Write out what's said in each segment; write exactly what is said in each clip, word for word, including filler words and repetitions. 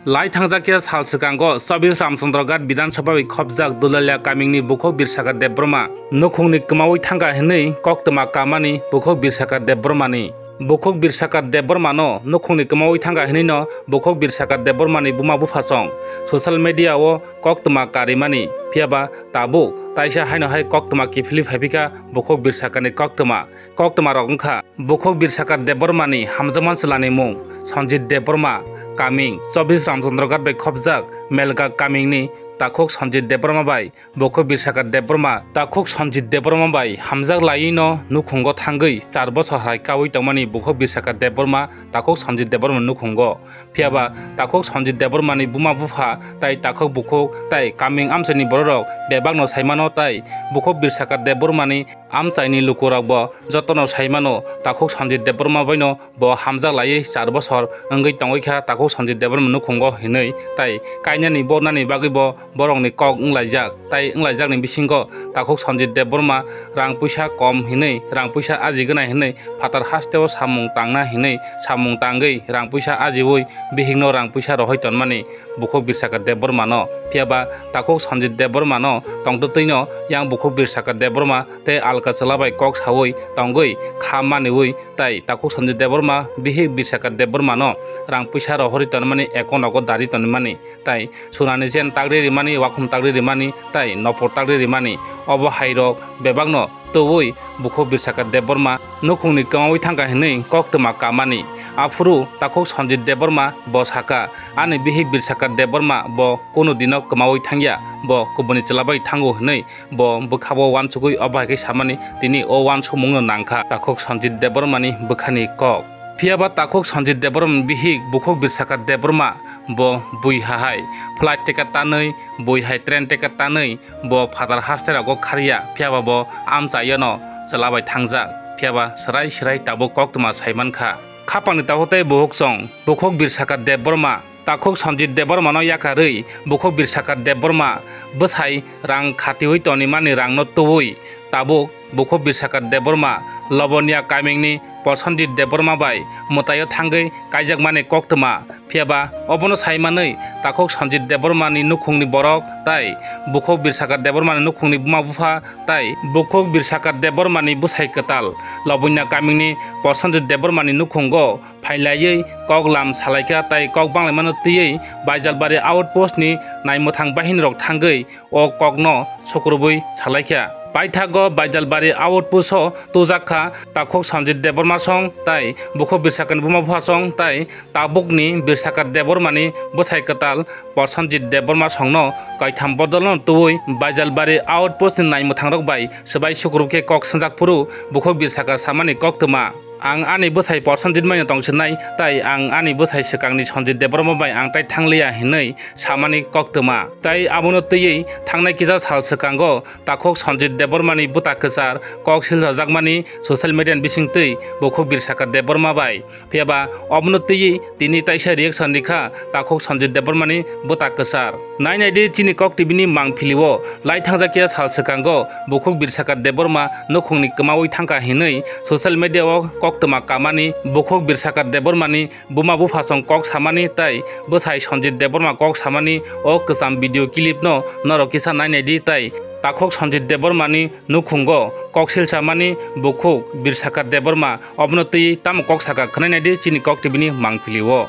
Lai thangjak khe sal swkango Chobbis Ramchandra Ghat Bidhan Sabha bai khopjak Dulalia kamingni bukhuk Birsakar Debbarma nukhungni kwmaui thangkha hwnwi koktwma kamani bukhuk Birsakar Debbarmani. Bukhuk Birsakar Debbarmano nukhungni kwmaui thangkha hwnwino bukhuk Birsakar Debbarmani buma buphasong social media o koktwma karimani, phiyaba tabuk taisa haino hai koktwma kiphilwi phaiphikha bukhuk Birsakarni koktwma. Koktwmarok wngkha bukhuk Birsakar Debbarmani hamjakma chwlani mung Sanjit Debbarma, kaming Chobbis Ramchandra Ghat bai khopjak Melgak kamingni takhuk Sanjit Debbarma bai bukhuk Birsakar Debbarma. Takhuk Sanjit Debbarma bai hamjak laiwino nukhungo thangwi char bosor hai kaui tongmani bukhuk Birsakar Debbarma takhuk Sanjit Debbarma nukhungo. Phiyaba takhuk Sanjit Debbarmani buma bupha tai takhuk bukhuk tai kaming amchaini bororok bebakno saimano tai bukhuk Birsakar Debbarmani amchaini lukurokbo jotono saimano takhuk Sanjit Debbarma baino bo hamjak laiwi char bosor wngwi tongwi kha takhuk Sanjit Debbarma nukhungo hinwi tai kainani bornani bagwibo borokni kok wnglaijak. Tai wnglaijak ni bisingo takhuk Sanjit Debbarma rang puisa kom hinwi, rang puisa aji gwnai hinwi, phatar hasteo samung tangna hinwi, samung tangwi rang puisa ajiwi bihikno rang puisa rohoi tonmani bukhuk Birsakar Debbarmano. Phiyaba takhuk Sanjit Debbarmano tongtwtwino yang bukhuk Birsakar Debbarma tei alka chwla bai kok sawi tongwi kha maniwi tai takhuk Sanjit Debbarma bihik Birsakar Debbarmano rang puisa rohorwi tonmani account nogo dari tonmani tai sunani jen tagri rimani, wakhum tagri rimani tai nopor tagri rimani. Obo hairok bebakno tubui bukhuk Birsakar Debbarma nukhungni kwmaui thangkha hinwi koktwma kamani. Aphuru takhuk Sanjit Debbarma bo sakha, ani bihik Birsakar Debbarma bo kunu dino kwmaui thangya, bo kubuni chwla bai thango hinwi bo bwkhao uansugwi obo hai khe samani tini o uansukmungno nangkha takhuk Sanjit Debbarmani bwkhani kok. Phiyaba takhuk Sanjit Debbarmani bihik bukhuk Birsakar Debbarma bo bui hahai flight ticket tanwi, bui hai train ticket tanwi bo phatar haste rogo kharya, phiyaba bo amchaiono chwla bai thangjak, phiyaba swrai swrai tabuk koktwma saimankha. Khapangni tabuk tei buhuk chong bukhuk Birsakar Debbarma takhuk Sanjit Debbarmano yakarwi bukhuk Birsakar Debbarma bwsai rang khatiui tonimani rangno tubui tabuk bukhuk Birsakar Debbarma Loboniya kamingni Prosenjit Debbarma bai mwtaio thangwi kaijakmani koktwma. Phiyaba obono saimanwi takhuk Sanjit Debbarmani nukhungni borok tai bukhuk Birsakar Debbarmani nukhungni buma bupha tai bukhuk Birsakar Debbarmani bwsai kwtal Loboniya kamingni Prosenjit Debbarmani nukhungo phailaiwi kok lam salaikha tai kok banglaimano twiwi Baijalbari outpost ni naimwthang bahinirok thangwi o kokno sukrubwi salaikha. Paithago Baijalbari outpost o tujakha takhuk Sanjit Debbarma song tai bukhuk Birsakar ni buma bupha song tai tabukni Birsakar Debbarmani bwsai kwtal Prosenjit Debbarma songno kaitham bodolno tubui Baijalbari outpost ni naimwthangrok bai swbai sukrubkhe kok swngjak phuru bukhuk Birsakar samani koktwma. Ang ani bwsai Prosenjit maino tongsinai, tai ang ani bwsai swkangni Sanjit Debbarma bai ang tai thangliya hinwi samani koktwma. Tai abono twiwi thangnai kisa sal swkango takhuk Sanjit Debbarmani bwta kwchar kok silchajakmani social media ni bisingtwi bukhuk Birsakar Debbarma bai. Phiyaba obono twiwi tini taisa reaction rikha takhuk Sanjit Debbarmani bwta kwchar. Nai nai di chini Kok T V ni mangpili o lai thangjak ya sal swkango bukhuk Birsakar Debbarma nukhungni kwmaui thangkha hinwi social media o koktwma kamani bukhuk Birsakar Debbarmani buma buphasong kok samani tai bwsai Sanjit Debbarma kok samani o kwcham video clip no norok kisa nai nai di tai takhuk Sanjit Debbarmani nukhungo koksil samani bukhuk Birsakar Debbarma obono twi tamo kok saka khwnai nai di chini Kok T V ni mangpili o.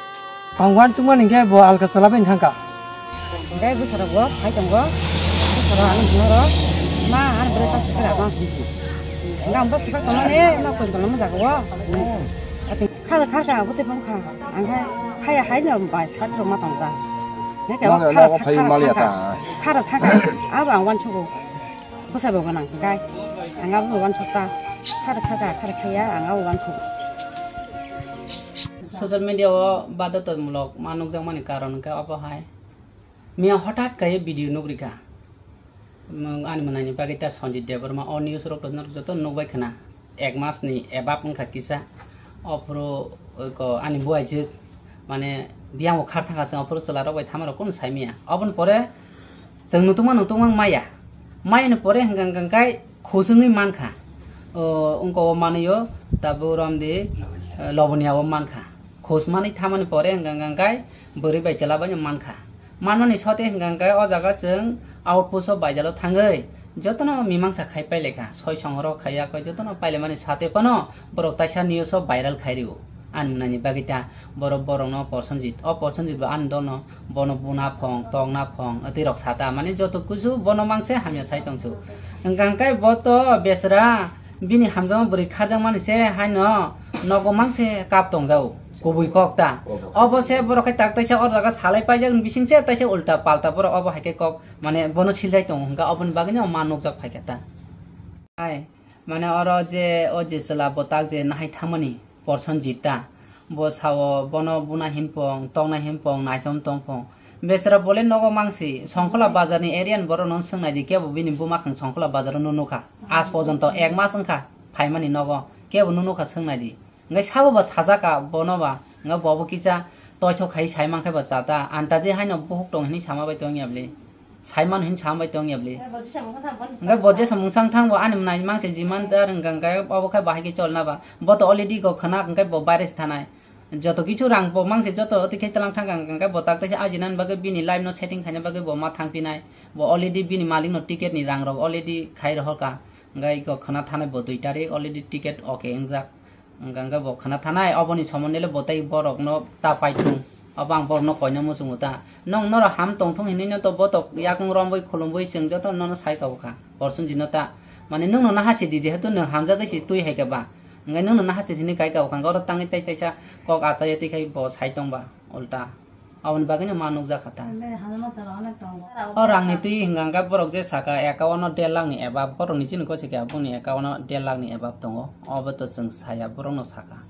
Ang uansukmani hwnkhe bo alka chwla bai thangkha. Hwnkhe bwsarok bo phai tongo. Bwsarok ang hwnwi oro ma ani bwrwi ta swkhe rw ma. Hwnkhe ang bo swkak tongnani ma koi tongnani jaga o. Kha kha kha bo tei bong kha. Ang kha khaya hai no bai kha thro ma tong ta. Hwnkhe ma kha kha kha kha kha. Abo ang uansugo. Bwsai bo gwnang hwnkhe ang abo uansuk ta. Kha kha kha kha kha ya ang abo uansuk. Social media o badotomulok ma nukjakmani karon hwnkhe obo hai. Miya hothat kaiye video nukrikha. Ani mwnaini bagwi ta Sanjit Debbarma o news rok to norok joto nukbai khna. Ek mas ni ebab wngkha kisa. Ophuru ko ani buaijwk mane biyang bo khar thangkha chwng ophuru chwla rok bai thamarok kunu saimaya. Oboni pore chwng nutungma nutungma maya. Mayani pore hwnkha hwnkha khai khusungwi mankha. O wngko o manwi o tabuk romdi, eh, Loboniya o mankha. Khus manwi thamani pore hwnkha hwnkha khe bwrwi bai chwla bai no mankha. Manmani sote hwnkha hwnkha khe o jaga chwng outpost o baijalo thangwi jotono mimangsa khai pailekha. Soi songrok khai yakwi jotono pailaimani sate phano borok taisa news o viral khai rio. Ani mwnani bagwi ta borok borokno Porsenjit, o Porsenjit bo ani dol no bono buna phong, tokna phong, twi rok sata, mane joto kusu bono mangse hamya sai tongsu. Hwnkha hwnkha khe bo to besra bini hamjakma bwrwi kharjakmani se haino nogo mangse kap tongjao, kubui kok ta. Obo se borok khe tak taisa o jaga salai paijak bising se taisa ulta palta borok obo hai khe kok mane bono siljai tongo hwnkha oboni bagwino ma nukjak phaikha ta. Hai, mane oro je o je chwla bwtak je nahai thangmani Porsenjit ta. Bo sao bono buna hinpong, tokna hinpong, naichom tongpong. Besra bole nogo mangsi, Songkhola bazar ni area ni borok no swngnai di, kebo bini buma khang Songkhola bazar no nukha. Aaj porjonto ek mas wngkha phaimani nogo, kebo no nukha swngnai di. Hwnkhe sabo ba sajaka bono ba, hwnkhe bo bo kisa toithok khai sai mankhe ba chata, antaji haino buhuk tong hinwi sama bai tongya bwle. Saiman hin sam bai tong ya bwle. Hwnkhe bo jesa mungsang thang bo ani mwnai mangse jiman dar hwnkha hwnkhe obo khe bahai khe cholna ba. Bo to already go khwna hwnkhe bo baire se thanai. Joto kichu rang bo mangse joto oti khe tlang thang hwnkha hwnkhe bo tak taisa ajinani bagwi bini life no setting khaina bagwi bo ma thang pinai. Bo already bini malik no ticket ni rang rok already khai rohor ka. Hwnkhe go khwna thanai bo dui tarik already ticket okay wngjak. Hwnkha hwnkhe bo khwna thanai, oboni somonde le bo tei borokno ta paithung. Obo ang borokno koina muchungo ta. Nwng norok ham tongthung hinwi no to botok yakung romwi khulumwi chwng joto nono sai tongo kha. Porsenjit no ta. Mane nwng no naha sidi, jehetu nwng hamjagwi si twi hai khe ba. Hwnkhe nwng no naha sidi hinwi kai kha, hwnkhe oro tangwi tei teisa kok achaiya twi khai bo sai tong ba ulta. Aboni bagwino ma nukjakha ta. O rangni twi hwnkha hwnkhe borok je saka account o der lakh ni above, borokni chini gosi khe boni account o der lakh ni above tongo, obo to chwng saya, borokno saka.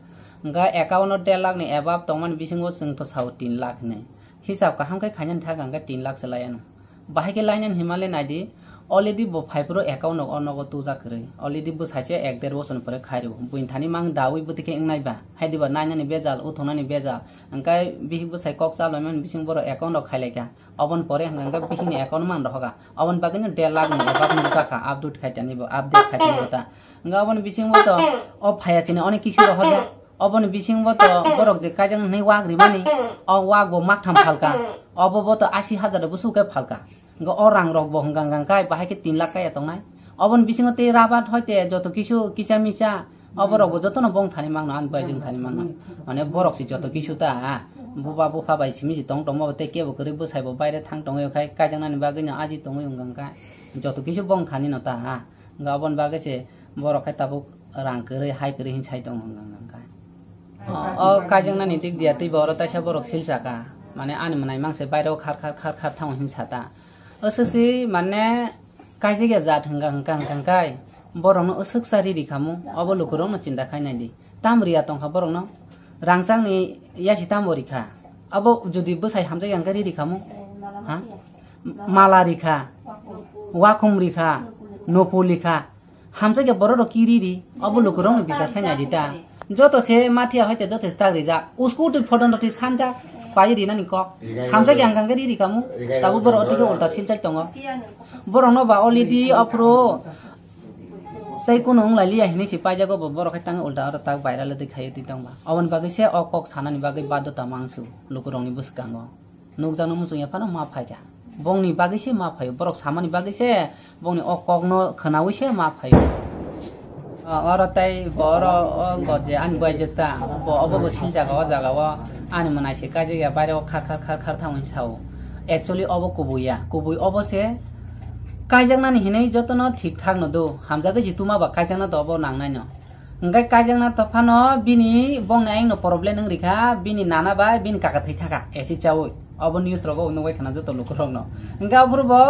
Hwnkha account o der lakh ni above tongmani bisingo chwng to sao tin lakh hinwi. Hisab kaham khe khainani thaka hwnkhe tin lakh se laiano. Bahai khe lainani hinmale naidi, already bo phai phuru account rok o nogo tujak kwrwi. Already bwsai se ek der bosor ni pore khai rw. Buini thani mang dawi bwtwi khe wngnai ba. Hai diba nainani bejal, uthunani bejal. Hwnkhe bihik bwsai kok chalai mani bising borok account rok khai lai kha. Oboni pore hwnkhe bihikni account man rohor kha. Oboni bagwino der lakh ni above nukjak kha, update khai tani bo, update khai tani bo ta. Hwnkhe oboni bisingo to o phaiya sini onek kisu rohorjak. Oboni bisingo to borok je kaijak nini wak rimani, o wak bo maktham phalka. Obo bo to asi hajar bo sukhe phalka. Hwnkhe o rang rok bo hwnkha hwnkha khe bahai khe tin lakh kaya tongnai. Oboni bisingo tei rabat hoite joto kisu kisa misa, oborok bo jotono bong thani mangno, ani bai jwng thani mangno. Mane borok se joto kisu ta, buba bupha bai simi se tong tongma bo tei kebo kwrwi bwsai bo baire thang tongwi khai kaijaknani bagwino aji tongwi wngkha hwnkha joto kisu bong thani no ta. Hwnkhe oboni bagwi se borok khe tabuk rang kwrwi hai kwrwi hin sai tongo hwnkha hwnkha. O kaijaknani dik diya tei bo oro taisa borok silsa kha. Mane ani mwnai mangse baire o khar khar khar khar thango hin sa ta. Aswk se mane kaijak ya jat hwnkha hwnkha hwnkha hwnkhe borokno aswk cha riri khamu, obo lukurokno chinta khai nai di. Tam riya tongkha borokno? Rangchakni yasi tamo rikha? Abo jodi bwsai hamjak ya hwnkhe riri khamu? Ha? Mala rikha, wakhum rikha, nopu rikha, hamjakya borok rok kiri ri, obo lukurokno bichar khai nai di ta. Joto se mathiya hoite joto se tak rijak. Uskuti photon roti sanja pai rinani kok. Hamjakya hwnkha hwnkhe riri kamu. Tabuk borok otike ulta silchai tongo. Borokno ba already ophuru tei kunu wng lai liya hinwi se paijago bo borok hai tangwi ulta oro tak viral twi khaiwi twi tongba. Oboni bagwi se o kok sanani bagwi badota mangsu lukurokni bwskango. Nukjakno muchungya phano ma phaikha. Bongni bagwi se ma phaio, borok samani bagwi se, bongni o kokno khwnawi se ma phaio. O, oro tei bo oro o go je ani bai jwk ta, bo obo bo sil jaga o jaga o ani mwnai se kaijak ya, baire o khar khar khar khar thangwi sao. Actually obo kubui ya, kubui obo se kaijaknani hinwi jotono thik thak no do, hamjagwi se tuma ba kaijakna do obo nangnai no. Hwnkhe kaijakna to phano bini bongni ayang no problem wng rikha, bini nana bai bini kaka thwi thaka, acid chaui. Obo news rogo nugwi khana joto lukurokno. Hwnkhe aphuru bo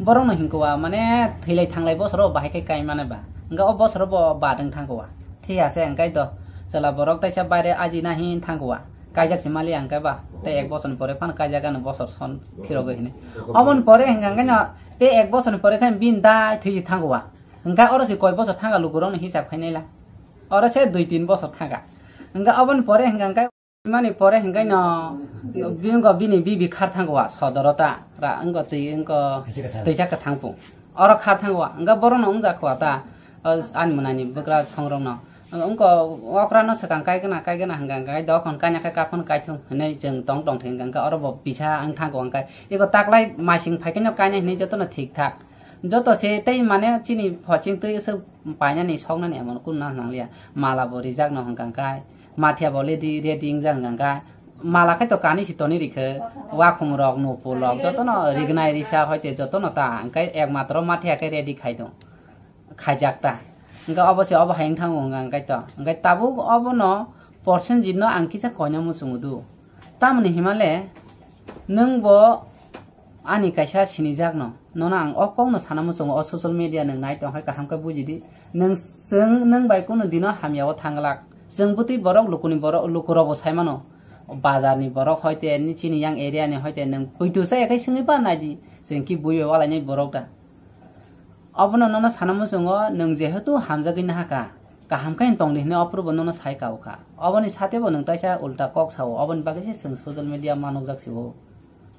borokno hinkuwa, mane thwilai thanglai bosoro bahai khe kai mane ba. Hwnkhe o bosoro bo badwng thangkuwa. Thik ase, hwnkhe to chwla borok taisa baire ajina hin thangkuwa. Kaijak se mali hwnkhe ba, tei ek bosorni pore phano kaijak ano bosor son phirogwi hinwi. Oboni pore hwnkhe no tei ek bosorni pore khe bini dai thwi thangkuwa. Hwnkhe oro se koi bosor thangkha lukurokno hisab khainai la. Oro se dui tin bosor thangkha. Hwnkhe oboni pore hwnkhe hwnkhe mani pore hwnkhe no bingo bini bibi khar thangkha sodoro ta ra wngkha twi wngkha twisa kwthang pung. Oro khar thangkha hwnkhe borokno wngjakha ta ani mwnani bwkra songrokno. Wngkha okra no swkang kai gana, kai gana hwnkha hwnkhe dokhon kaina khe kaphon kaithung hinwi chwng tong tong thwngkha hwnkhe oro bo bisa wng thango hwnkhe eko taklai maising phaikhe no kaina hinwi jotono thik thak. Joto se tei mane chini phoching twi swk painani soknani emon kunu nang nangliya. Mala bo rijak no hwnkha hwnkhe, mathiya bo ready, ready wngjak hwnkha hwnkhe, mala khe to kanwi si tonwi rikhe, wakhum rok, nupul rok, jotono rignai risa hoite jotono ta, hwnkhe ekmatro mathiya khe ready khai do, khaijak ta. Hwnkhe obo se obo hai wng thango hwnkha hwnkhe to. Hwnkhe tabuk obono Prosenjit no ang kisa koina muchungo do. Tamoni himale nwng bo ani kaisa sinijak no. Nono ang o kok no sana muchungo, o social media nwng nai tong hai kaham khe buji di. Nwng chwng nwng bai kunu dino hamya o thang glak. Chwng bwtwi borok lukuni borok lukurok bo sai mano. Bazar ni borok hoite ni chini yang area ni hoite nwng poito sa yakhai swngwi ba nai di. Chwng ki bui bai walai nai borok da. Obono nono sana muchungo, nwng jehetu hamjagwi nahaka, kaham khe tong di hinwi ophuru bo nono sai ka-o kha. Oboni sate bo nwng taisa ulta kok sao, oboni bagwi se chwng social media ma nukjak si-o.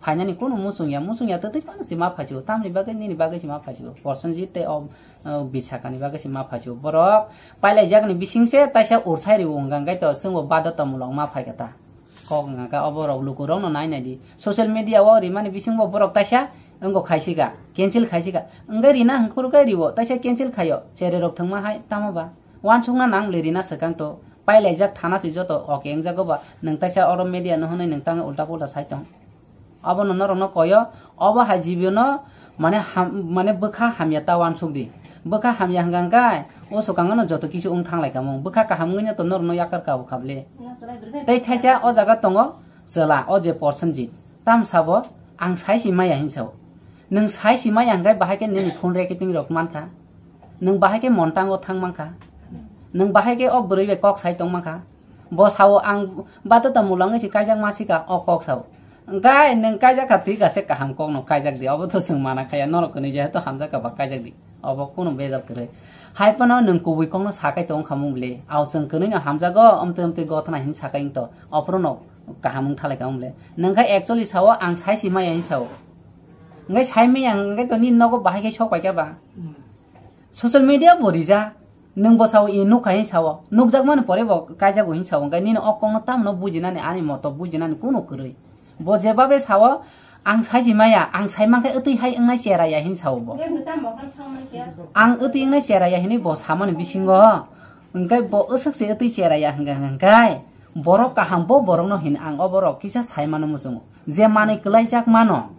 Phainani kunu muchung ya, muchung ya twtwi phano se ma phai si-o, tamni bagwi nini bagwi se ma phai si-o, Prosenjit tei o, o, Bisakani bagwi se ma phai si-o. Borok pailaijakni bising se taisa ursai rio hwnkha hwnkhe to chwngbo badotomulok ma phai kha ta. Kok hwnkha khe oborok lukurokno nai nai di. Social media o rimani bisingbo borok taisa wngkha khaisika, cancel khaisika. Wngkhe rina hwnkhe riwo, taisa cancel khaio. Chererok thwngma hai tamo ba? Wansukna nang le rina swkang to. Pailaijak thana se joto oke wngjago ba. Nwng taisa oro media no hwnwi nwng tangwi ulta pulta sai tong. Obono norokno koyo, obo hai jibiyo no mane ham-, mane bwkha hamya ta wansuk di. Bwkha hamya hwnkha hwnkhe o swkango no joto kisu wng thanglai kamo. Bwkha kaham wngwi no to norokno yakar kabo kha bwle. Tei thaisa o jaga tongo chwla, o je Prosenjit. Tam sabo ang sai si maya hin sao. Nwng sai si maya hwnkhe bahai khe nini phone recording rok mankha. Nwng bahai khe Montango thang mankha. Nwng bahai khe o bwrwi bai kok sai tong mankha. Bo sao ang badotomulok wngwi se kaijak ma sika, o kok sao. Gai nwng kaijak kha twi kha se kaham kok no kaijak di, obo to chwng mana khaya, norok kwnwi jehetu hamjak kha ba kaijak di, obo kunu bejak kwrwi. Hai phano nwng kubui kok no sakai tong kha mung bwle, ao chwng kwnwi no hamjago, amtwi amtwi gothana hin sakai wng to, ophuru no kaham wng thalai kha mung bwle. Nwng kha actually sao ang sai si maya hin sao. Wngkhe sai maya wngkhe to nini nogo bahai khe sok pai kha ba. Social media bo rijak, nwng bo sao, i nukha hin sao, nukjakmani pore bo kaijago hin sao, hwnkhe nini o kokno tamno bujinani, ani moto bujinani kunu kwrwi. Bo jebabe sao, ang saisi maya, ang sai mankhe wtwi hai wngnai chera ya hin sao bo. Ang wtwi wngnai chera ya hinwi bo samani bisingo, hwnkhe bo wswk se wtwi chera ya hwnkha hwnkhe, borok kaham bo borokno hin ang o borok kisa sai mano muchungo. Je manwi kwlaijak mano,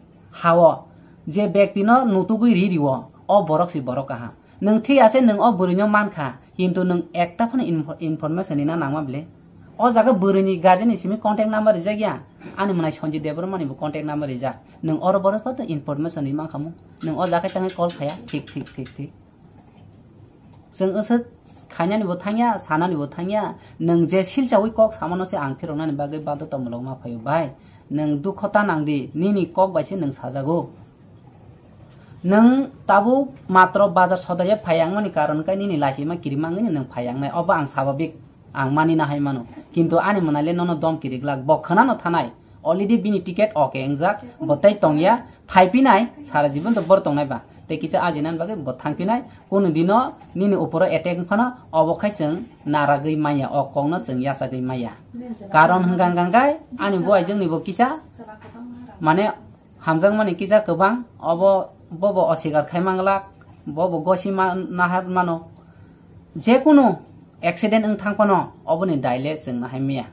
hao, je bektino nutugwi ri rio, o borok se borok kaham. Nwng thik ase, nwng o bwrwino mankha, kintu nwng ekta phano info-, information rina nangma bile. O jaga bwrwini guardian ni simi contact number rijak ya, ani mwnai Sanjit Debbarma ni bo contact number rijak. Nwng oro borok photo information ri mankha mo. Nwng o jaga tangwi call khaya, thik, thik, thik, thik. Chwng wswk khainani bo thangya, sanani bo thangya, nwng je silchawi kok samano se ang phiroknani bagwi badotomulok ma phaio bai. Nwng dukho ta nang di, nini kok bai se nwng sajago. Nwng tabuk matro bazar sodaiya phai yang mani karon khe nini laisima kirima wngwi nwng phai yang nai, obo ang sababik, ang mani na hai mano. Kintu ani mwnai le nono dom kiriglak, bo khwnano thanai, already bini ticket oke wngjak, bo tei tongya, phai pinai, sara jibon to bor tongnai ba. Tei kisa ajinani bagwi bo thang pinai, kunu dino nini uporo attack wng phano, obo khai chwng naragwi maya, o kokno chwng yachagwi maya. Karon hwnkha hwnkha khe ani buai jwngni bo kisa, mane, hamjakmani kisa kwbang, obo, bobo osikar khai manglak, bobo gosi ma-, nahar mano. Jekunu accident wng thang phano oboni daile chwng nahai maya.